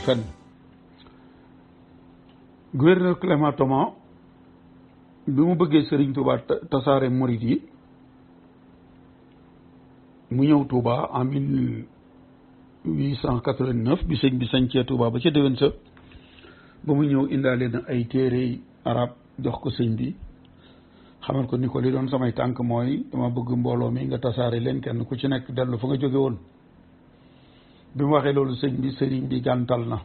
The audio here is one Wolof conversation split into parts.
fenn. Gouverneur Clément Thomas bi mu bëggee Serigne Touba tasaare murit yi mu ñëw Touba en 1889 bi sëñ bi sañcee Touba ba ca déwén sa ba mu ñëw indaale na ay téere arab jox ko sëñ bi xamal ko ni ko li doon samay tànk mooy dama bëgg mbooloo mi nga tasaare leen kenn ku ci nekk dellu fa nga jóge woon. bi mu waxee loolu sëriñ bi gàntal na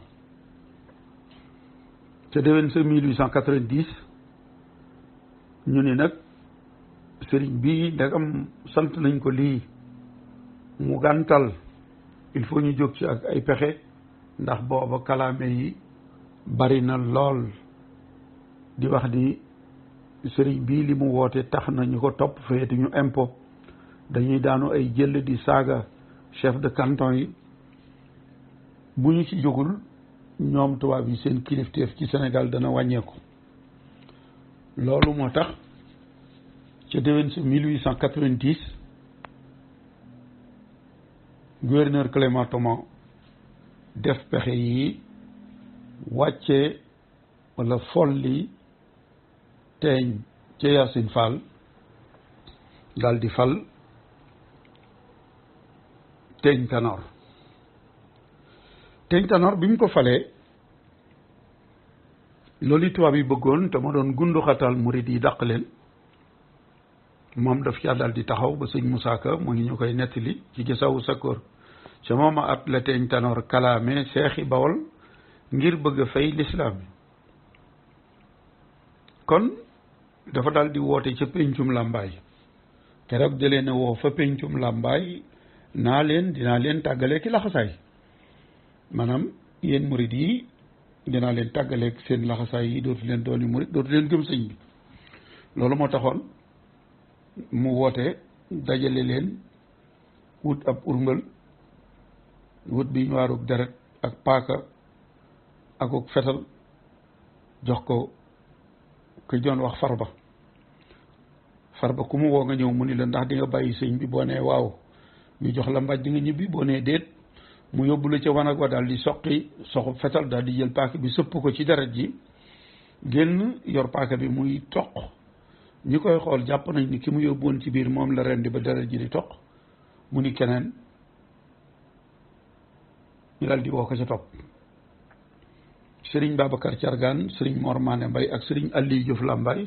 ca déwén sa 1890 ñu ni nag sëriñ bi ndegam sant nañ ko lii mu gàntal il faut ñu jóg ci ak ay pexe ndax booba kalaame yi bari na lool di wax di sëriñ bii li mu woote tax na ñu ko topp feeti ñu impôt dañuy daanu ay jël di saaga chef de canton yi bu ñu ci jógul ñoom tubaab yi seen kilifteef ci Sénégal dana wàññeeku. loolu moo tax ca déwén si 1890 gouverneur Clément Thomas def pexe yi wàcce wala folli teeñ ca Yacine Fall daal di fal Teeñ Tanor bi mu ko falee loolu tubaab yi bëggoon te ma doon gunduxatal murid yi dàq leen moom daf caa daal di taxaw ba sëñ Moussa Ka mu ngi ñu koy nettali ci gisawu sakkoor ca moom a at la Teeñ Tanor kalaame seexi Bawol ngir bëgg a fay lislaam yi kon dafa daal di woote ca péncum làmbaay keroog jëlee na woo fa péncum làmbaay dinaa leen tàggalee ki laxasaay maanaam yéen murid yi dinaa leen tàggaleeg seen laxasaay yi dootu leen dooni murid dootu leen gëm sëñ bi loolu moo taxoon mu woote dajale leen wut ab urmbal wut bi ñu waarug deret ak paaka akuk fetal jox ko ku doon wax farba ku mu woo nga ñëw mu ni la ndax di nga bàyyi sëñ bi boo nee waaw ñu jox la mbaj di nga ñibbi boo nee déet mu yóbbu la ca wanag wa daal di soxu fetal daal di jël paaka bi sëpp ko ci deret ji génn yor paaka bi muy toq ñi koy xool jàpp nañ ni ki mu yóbbuwoon ci biir moom la rendi ba deret ji di toq mu ni keneen ñu daal di woo ko ca topp Sëriñ Babacar Thiargane Sëriñ Mor Mané Mbaye ak Sëriñ Aliou Diouf Lambaye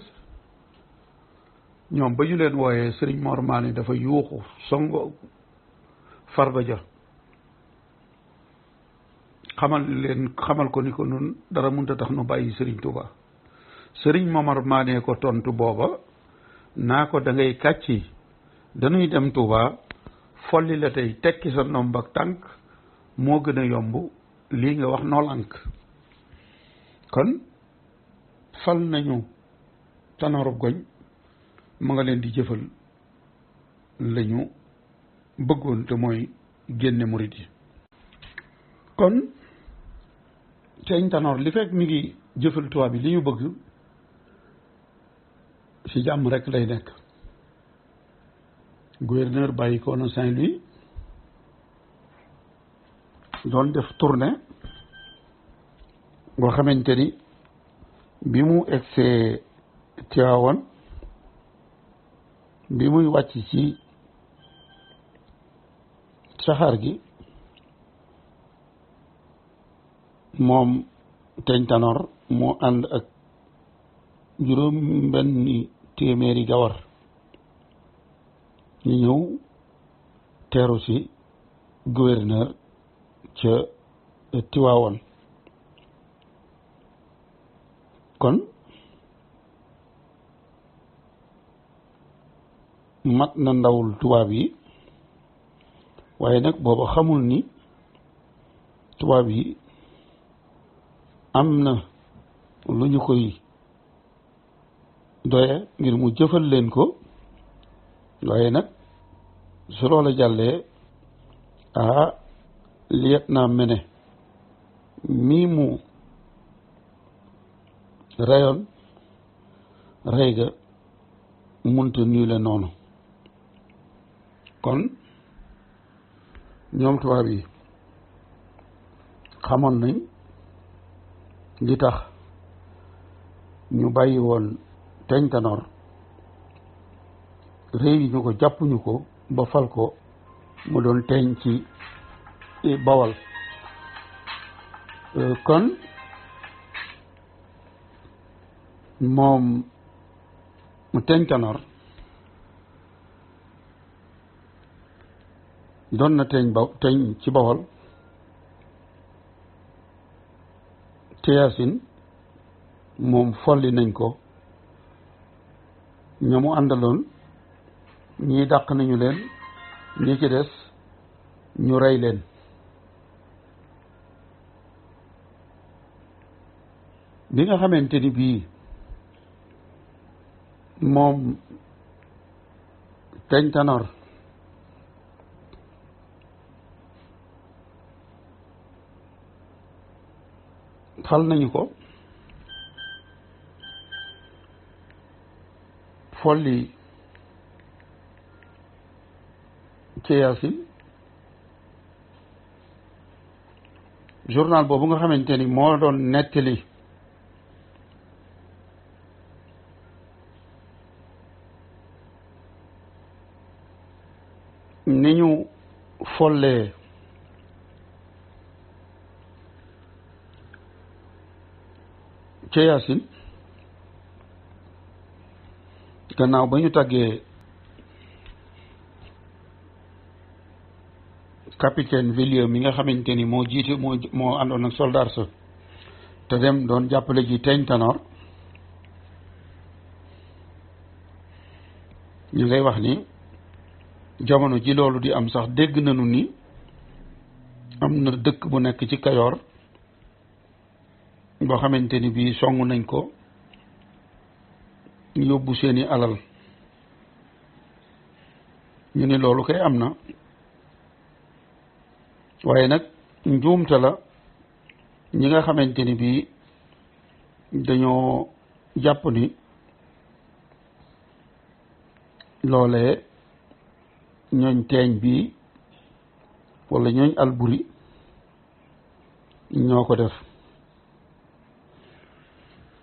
ñoom ba ñu leen wooyee Sëriñ Mor Mané dafa yuuxu songo Farba Ja xamal ko ni ko nun dara mënta tax nu bàyyi Sëriñ Touba Sëriñ Momar Mané ko tontu booba naa ko da ngay kàcci dañuy dem Touba folli la tey tekki sa ndomb ak tànk moo gën a yomb lii nga wax noolank kon fal nañu Tanor Goñ ma nga leen di jëfal lañu bëggoon te mooy génne murit yi kon Teeñ Tanor li fekk mi ngi jëfal tubaab bi li ñu bëgg ci jàmm rek lay nekk gouverneur bàyyi ko na Saint-Louis doon def tournée boo xamante ni bi mu egsee Tivaouane bi muy wàcc ci saxaar gi moom Teeñ Tanor moo ànd ak juróom benni téeméeri gawar ñu ñëw teeru ci gouverneur ca Tivaouane kon mat na ndawul tubaab yi waaye nag booba xamul ni tubaab yi am na lu ñu koy doye ngir mu jëfal leen ko waaye nag su loola jàllee lieutenant Mene mii mu reyoon rey ga munta nii la noonu kon ñoom tubaab yi xamoon nañ li tax ñu bàyyi woon Teeñ Tanoor réew yi ñu ko jàppuñu ko ba fal ko mu doon teeñ ci Bawol kon moom mu Teeñ Tanoor doon na teeñ ci Bawol te Yaasin moom folli nañ ko ña mu àndaloon ñii dàq nañu leen ñi ci des ñu rey leen bi nga xamante ni bii moom Teeñ Tanoor fal nañu ko folli ci Yaasin journal boobu nga xamante ni moo doon nettali ni ñu follee ci Yaasin gannaaw ba ñu tàggee capitaine Villiers mi nga xamante ni moo jiite moo àndoon ak soldat sa te dem doon jàppale ji Teeñ Tanoor ñu ngay wax ni jamono ji loolu di am sax dégg nañu ni am na dëkk bu nekk ci Kayoor boo xamante ni bii song nañ ko yóbbu seeni alal ñu ni loolu kay am na waaye nag njuumte la ñi nga xamante ni bii dañoo jàpp ni loolee ñooñ teeñ bii walla ñooñ Alburi ñoo ko def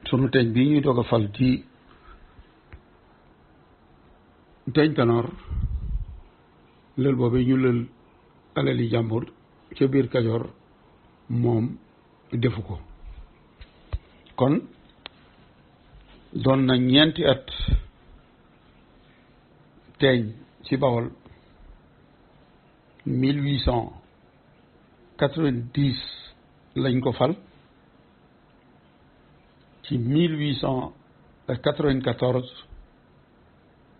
sunu teeñ bii ñuy doog a fal ci Teeñ Tanoor lël boobee ñu lël alali jàmbur ca biir Kajoor moom defu ko kon doon na ñeenti at teeñ ci Bawol 1890 lañ ko fal ci 1894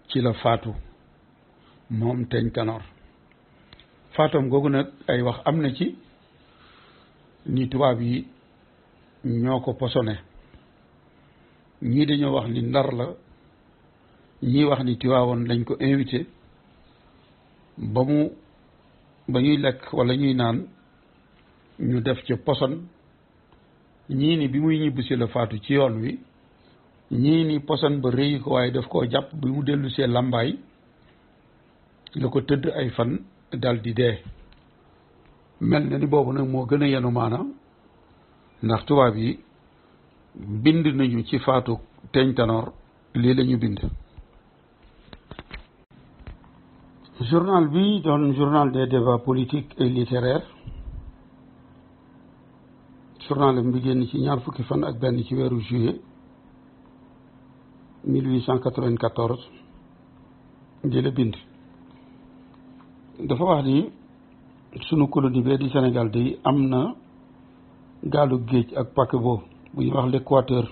ci la faatu moom Teeñ Tanoor faatam googu nag ay wax am na ci ni tubaab yi ñoo ko posone ñii dañoo wax ni Ndar la ñii wax ni Tiwaawoon lañ ko invité ba ñuy lekk walla ñuy naan ñu def ca poson ñii ni bi muy ñibbisi la faatu ci yoon wi ñii ni poson ba rëy ko waaye daf koo jàpp bi mu dellu see làmbaay la ko tëdd ay fan dal di dee mel na ni boobu nag moo gën a yenu maana ndax tubaab yi bind nañu ci faatu Teeñ Tanoor lii la ñu bind journal bi doon journal des débats politiques et littéraires journal bi génn ci ñaar fukki fan ak benn ci weeru juillet 1894 di la bind dafa wax ni sunu colonie bee di Sénégal day am na gaalu géej ak paquebot bu ñuy wax l'Équateur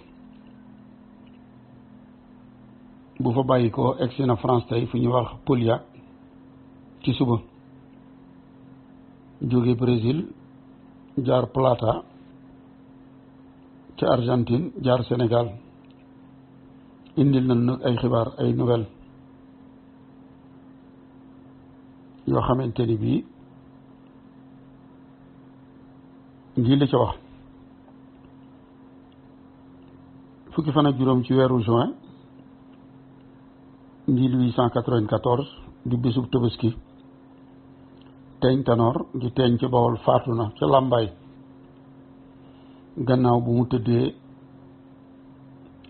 bu fa bàyyi ko egsi na France tey fu ñuy wax Pauillac ci suba jóge Brésil jaar Plata ca Argentine jaar Sénégal indil nañ nag ay xibaar ay nouvelle yoo xamante ni bii lii la ca wax fukki fan ak juróom ci weeru juin 1894 di bésub Tabaski Teeñ Tanoor di teeñ ci Bawol faatu na ca Làmbaay gannaaw bu mu tëddee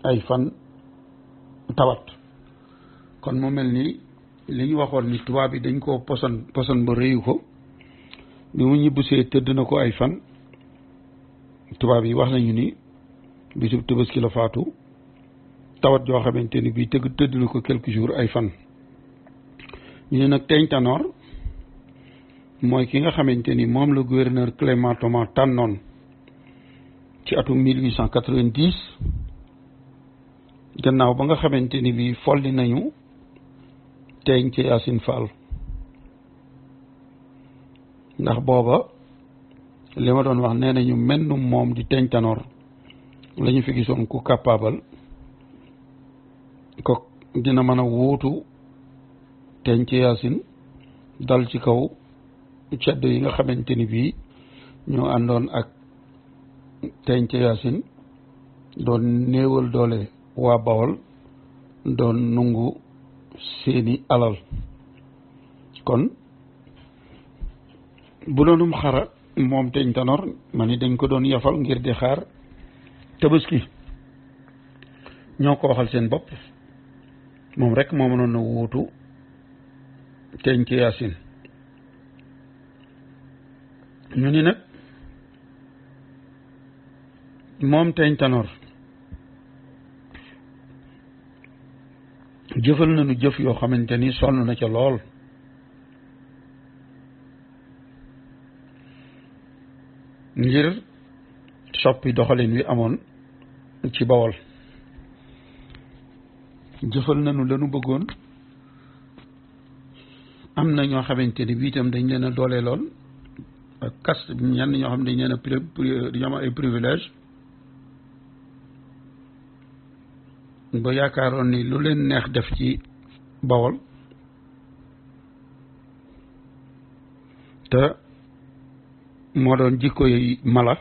ay fan tawat. kon mu mel ni li ñu waxoon ni tubaab yi dañ koo poson ba rëyu ko bi mu ñibbisee tëdd na ko ay fan tubaab yi wax nañu ni bisub Tabaski la faatu tawat joo xamante ni bii tëdd na ko quelques jours ay fan. ñu ne nag Teeñ Tanoor mooy ki nga xamante ni moom la gouverneur Clément Thomas tànnoon ci atum 1890 gannaaw ba nga xamante ni bii folli nañu Teeñ ci Yacine Fall ndax booba li ma doon wax nee nañu mennum moom di Teeñ Tanoor la ñu fi gisoon ku capable ko dina mën a wuutu Teeñ ci Yacine dal ci kaw ceddo yi nga xamante ni bii ñoo àndoon ak Teeñ ci Yacine doon néewal doole waa Bawol doon nungu seeni alal. kon bu doonum xara moom Teeñ Tanoor ma ni dañ ko doon yafal ngir di xaar Tabaski ñoo ko waxal seen bopp moom rek moo mënoon a wuutu Teeñ ci Yacine. ñu ni nag moom Teeñ Tanoor jëfal nañu jëf yoo xamante ni sonn na ca lool ngir soppi doxalin wi amoon ci Bawol. jëfal nañu lañu bëggoon am na ñoo xamante ni bii itam dañ leen a dooleeloon ak caste ñenn ñoo xam ne dañ leen a dañoo am ay privilège ba yaakaaroon ni lu leen neex def ci Bawol te moo doon jikko yi mala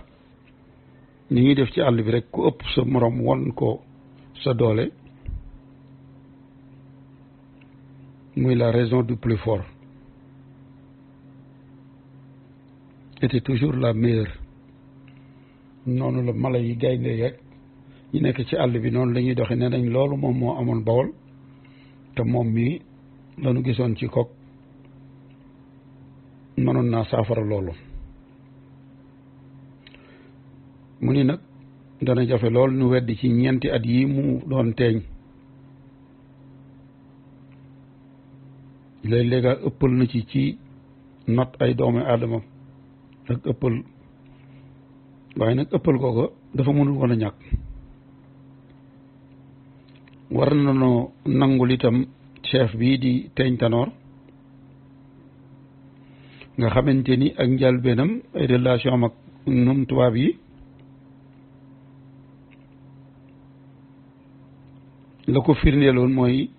ni ñuy def ci àll bi rek ku ëpp sa morom won ko sa doole muy la raison du plus fort était toujours la meilleure. noonu la mala yi gaynde yeeg ñi nekk ci àll bi noonu la ñuy doxe nee nañ loolu moom moo amoon Bawol te moom mii lañu gisoon ci kok mënoon naa saafara loolu. mu ni nag dana jafe lool nu weddi ci ñeenti at yi mu doon teeñ léeg-léega ëppal na ci not ay doomi aadama ak ëppal waaye nag ëppal kooka dafa mënul woon a ñàkk. war na noo nangul itam chef bii di Teeñ Tanoor nga xamante ni ak njëlbéenam ay relation am ak nun tubaab yi la ko firndeeloon mooy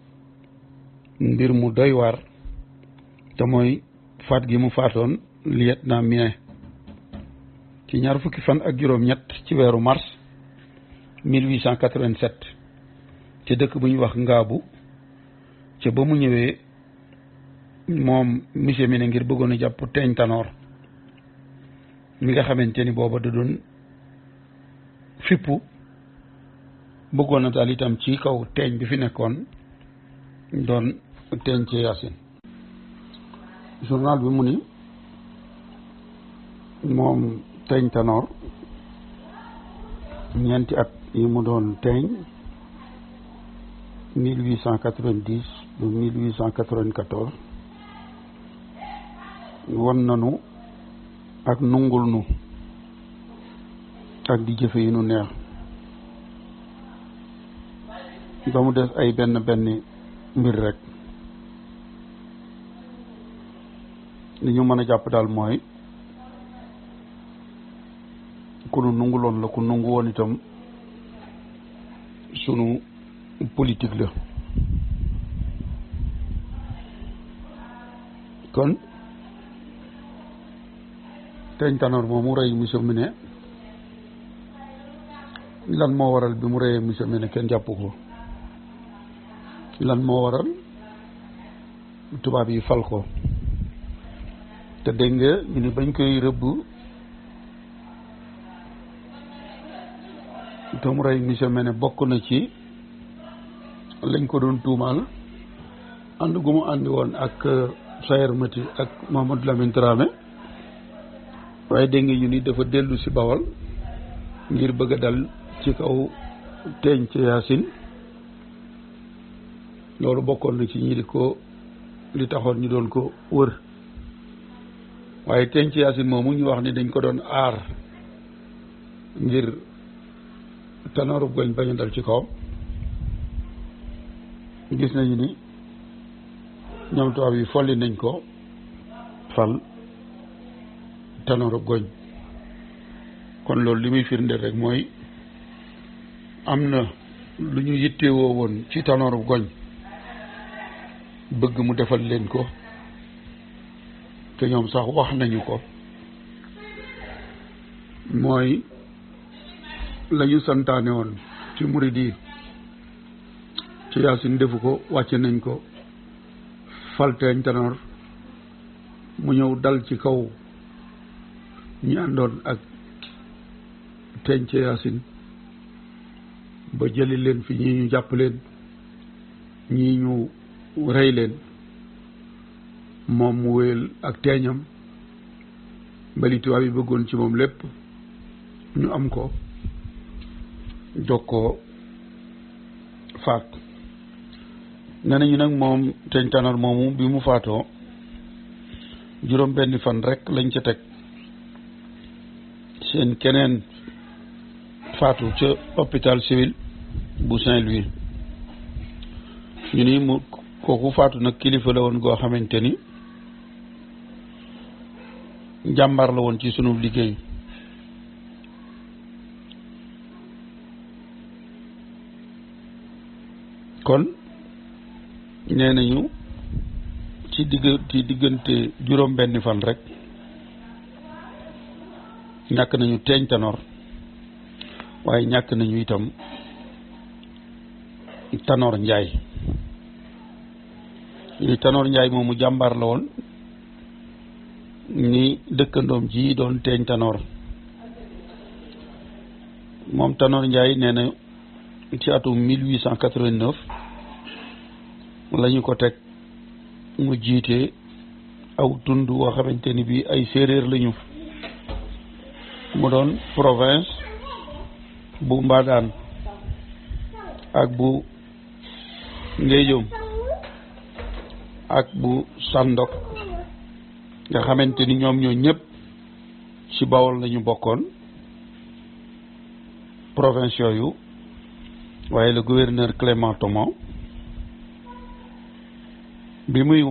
mbir mu doy waar te mooy faat gi mu faatoon lieutenant Mien ci ñaar fukki fan ak juróom-ñett ci weeru mars 1887 ci dëkk bu ñuy wax Ngaabu ca ba mu ñëwee moom monsieur mi ne ngir bëggoon a jàpp Teeñ Tanoor mi nga xamante ni booba da doon fippu bëggoon a daal itam ci kaw teeñ bi fi nekkoon doon Teeñ ci Yacine. journal bi mu ni moom Teeñ Tanoor ñeenti at yi mu doon teeñ 1890 ba 1894 won nanu ak nungul nu ak di jëfe yi nu neex ba mu des ay benn mbir rek li ñu mën a jàpp daal mooy ku nu nunguloon la ku nungu woon itam sunu politique la. kon Teeñ Tanoor moom mu rey monsieur Miné lan moo waral bi mu reyee monsieur Miné kenn jàpp ko lan moo waral tubaab yi fal ko te dégg nga ñu ni bañ koy rëbb te mu rey monsieur Mene bokk na ci lañ ko doon tuumaal ànd gu mu àndi woon ak Sayer Mati ak Mamadou Lamine Dramé waaye dégg nga ñu ni dafa dellu si Bawol ngir bëgg a dal ci kaw teeñ ci Yaasin loolu bokkoon na ci ñi di ko li taxoon ñu doon ko wër waaye teeñ ci Yaasin moomu ñu wax ni dañ ko doon aar ngir Tanor Goñ bañ a dal ci kawam gis nañu ni ñoom tubaab yi folli nañ ko fal Tanor Goñ kon loolu li muy firndeel rek mooy am na lu ñu yittewoo woon ci Tanor Goñ bëgg mu defal leen ko te ñoom sax wax nañu ko mooy la ñu santaane woon ci murid yi ci Yaasin defu ko wàcce nañ ko falteeñ Tanor mu ñëw dal ci kaw ñi àndoon ak teeñ ci Yaasin ba jëli leen fi ñii ñu jàpp leen ñii ñu rey leen moom mu wéyal ak teeñam mbali tubaab yi bëggoon ci moom lépp ñu am ko jog koo faat nee nañu nag moom teeñ Tanor moomu bi mu faatoo juróom benni fan rek lañ ca teg seen keneen faatu ca hôpital civil bu Saint-Louis ñu ni mu kooku faatu nag kilifa la woon goo xamante ni jàmbaar la woon ci sunu liggéey kon nee nañu ci diggante juróom benni fan rek ñàkk nañu teeñ Tanor waaye ñàkk nañu itam Tanor Njaay li Tanor Njaay moomu jàmbaar la woon ni dëkkandoom ji doon teeñ Tanor moom Tanor Njaay nee na ci atum 1889 lañu ko teg mu jiite aw tund woo xamante ni bi ay séeréer lañu mu doon province bu Mbadaan ak bu Ngéyom ak bu Sandok nga xamante ni ñoom ñoo ñëpp ci Bawol lañu bokkoon province yooyu waaye le gouverneur Clément Thomas bi muy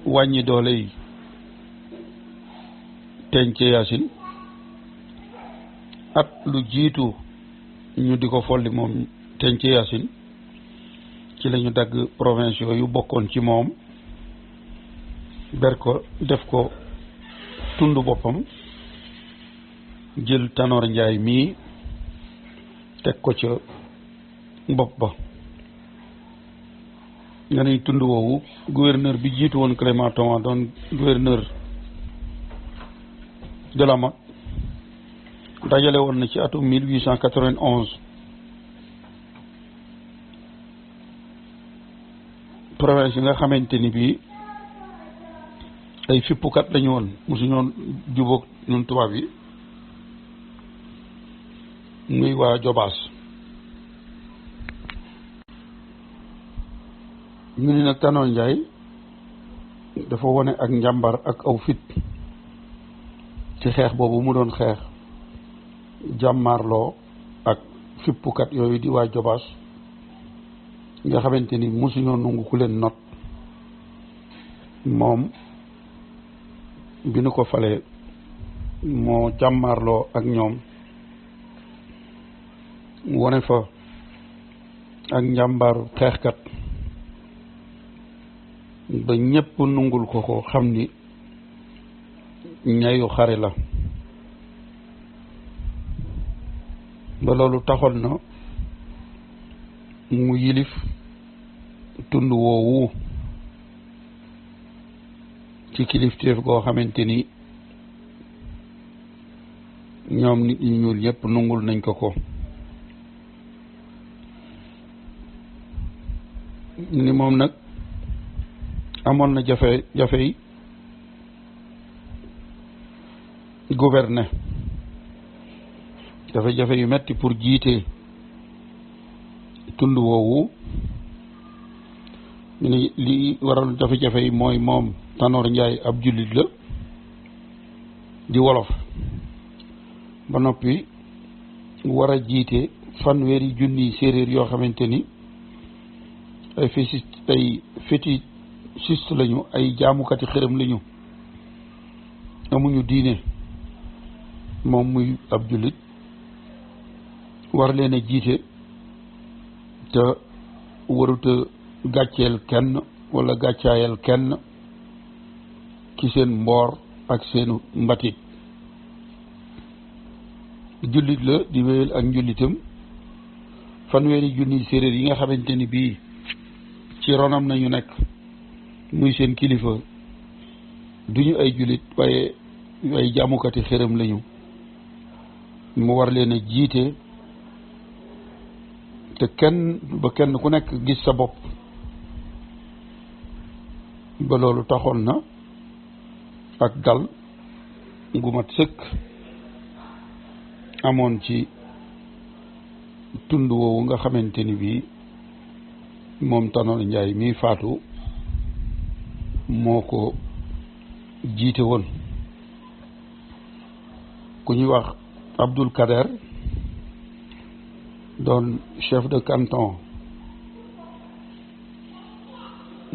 wàññi doole yi teeñ ci Yaasin at lu jiitu ñu di ko folli moom teeñ ci Yaasin ci lañu dagg province yooyu bokkoon ci moom ber ko def ko tund boppam jël Tanor Njaay mii teg ko ca bopp ba nga ne tund woowu gouverneur bi jiitu woon Clément Thomas doon gouverneur de la Mat dajale woon na ci atum 1891 province yi nga xamante ni bii ay fippukat lañu woon mosu ñoon jubóog ñun tubaab yi muy waa Jobaas ñu ni nag Tanor Njaay dafa wone ak njàmbar ak aw fit ci xeex boobu mu doon xeex jàmmaarloo ak fippukat yooyu di waa Jobaas nga xamante ni mosuñoo nangu ku leen not moom bi nu ko falee moo jàmmaarloo ak ñoom wone fa ak njàmbaaru xeexkat ba ñépp nungul ko xam ni ñayu xare la ba loolu taxoon na mu yilif tund woowu ci kilifteef goo xamante ni ñoom nit ñi ñuul yépp nungul nañ ko ni moom nag amoon na jafe yi gouverner jafe-jafe yu metti pour jiite tund woowu ñu ne li waral jafe-jafe yi mooy moom Tanor Ndiaye ab jullit la di wolof ba noppi war a jiite fanweeri junni séeréer yoo xamante ni ay fétichiste lañu, ay jaamukati xërëm lañu, amuñu diine, moom muy ab jullit war leen a jiite te waruta gàcceel kenn wala gàccaayal kenn ci seen mboor ak seenu mbatit. jullit la di wéyal ak njullitam fanweeri junni séeréer yi nga xamante ni bii ci ronam nañu nekk muy seen kilifa duñu ay jullit waaye ay jaamukati xërëm lañu, mu war leen a jiite te kenn ku nekk gis sa bopp. ba loolu taxoon na ak dal gu mat sëkk amoon ci tund woowu nga xamante ni bii moom Tanor Ndiaye mi faatu moo ko jiite woon. ku ñuy wax Abdoul Kader doon chef de canton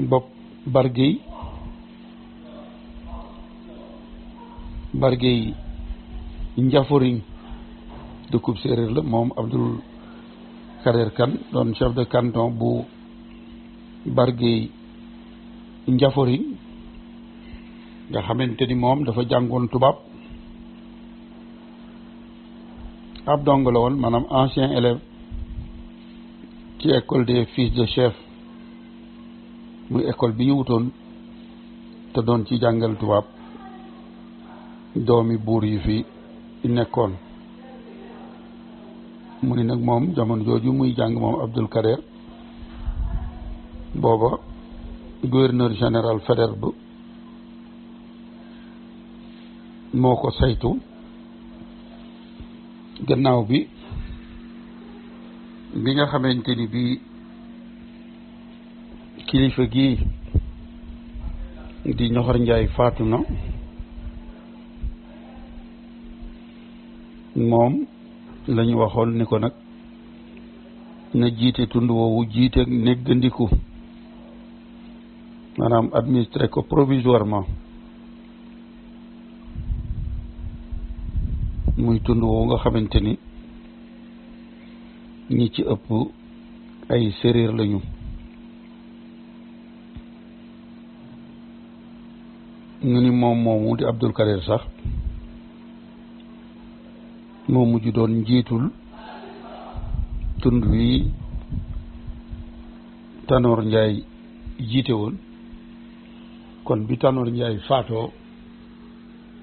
bopp Barguey Njaforiñ dëkkub séeréer la moom Abdoul Kader Kane doon chef de canton bu Barguey Njaforiñ nga xamante ni moom dafa jàngoon tubaab, ab dong la woon, maanaam ancien élève ci école des fils de chef, muy école bi ñu wutoon te doon ci jàngal tubaab doomi buur yi fi nekkoon. mu ni nag moom jamono jooju muy jàng moom Abdoul Kader booba gouverneur général Faidherbe moo ko saytu. gannaaw bi nga xamante ni bii kilifa gi di Ñoxor Njaay faatu na, moom lañu waxoon ni ko nag na jiite tund woowu, jiite néggandiku, maanaam administré ko provisoirement, muy tund woowu nga xamante ni ñi ci ëpp ay séeréer lañu. ñu ni moom moomu di Abdoul Kader sax moo mujj doon njiitul tund wi Tanor Ndiaye jiite woon. kon bi Tanor Ndiaye faatoo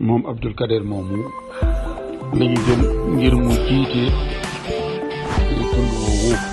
moom Abdoul Kader moomu lañu jël ngir mu jiite tund woowu.